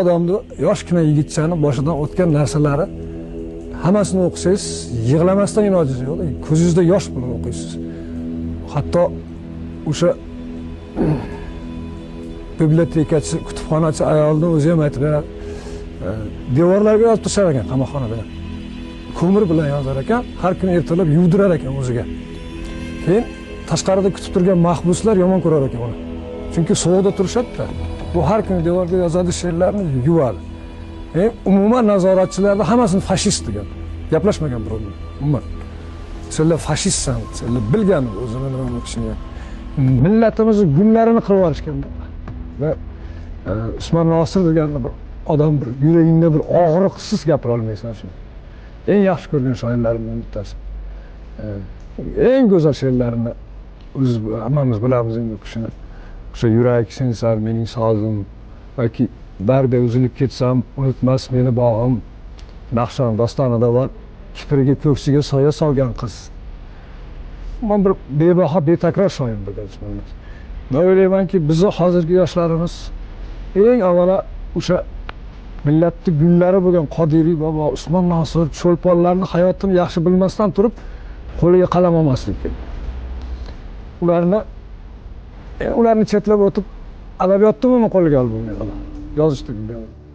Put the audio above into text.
Odamni, yoshgina yigitchani boshidan o'tgan narsalari hammasini o'qisangiz, yig'lamasdan ilojingiz yo'q, ko'zingizda yosh bilan o'qiysiz. Hatto o'sha bibliotekachi, kutubxonachi ayolni o'zi ham aytib beradi, devorlarga yozib tashlar ekan qamoqxonada, ko'mir bilan yozar ekan, har kuni ertalab yuvdirar ekan o'ziga. Keyin tashqarida kutib turgan mahbuslar yomon ko'rar ekan uni, chunki sovuqda turishadida. Bu har kuni devorga yozadi she'rlarni, yuvadi. Umuman nazoratchilarni hammasini fashist degan, gaplashmagan birov bilan umuman. Senlar fashistsan, senlar, bilgan o'zini nima kishini. Millatimizni gullarini qirib yuborishgan. Va Usmon Nosir degan bir odam, bir yuragingda bir og'riqsiz gapira olmaysan shuni. Eng yaxshi ko'rgan shoirlarimdan bittasi. Eng go'zal she'rlarini o'zi hammamiz bilamiz endi u kishini. O'sha "Yurak sensan mening sozim" yoki "Barda uzilib ketsam, unutmas meni bog'im", Naqshband dostonida bor, "Kiprigi ko'ksiga soya solgan qiz". Umuman bir bebaho, betakror shoir bo'lgan Usmon Nosir. Man o'ylaymanki, bizni hozirgi yoshlarimiz eng avvalo o'sha millatni gullari bo'lgan Qodiriy bobo, Usmon Nosir, Cho'lponlarni hayotini yaxshi bilmasdan turib qo'liga qalam olmaslik kerak. Ularni chetlab o'tib, adabiyotni umuman qo'liga olib bo'lmaydi, yozishni.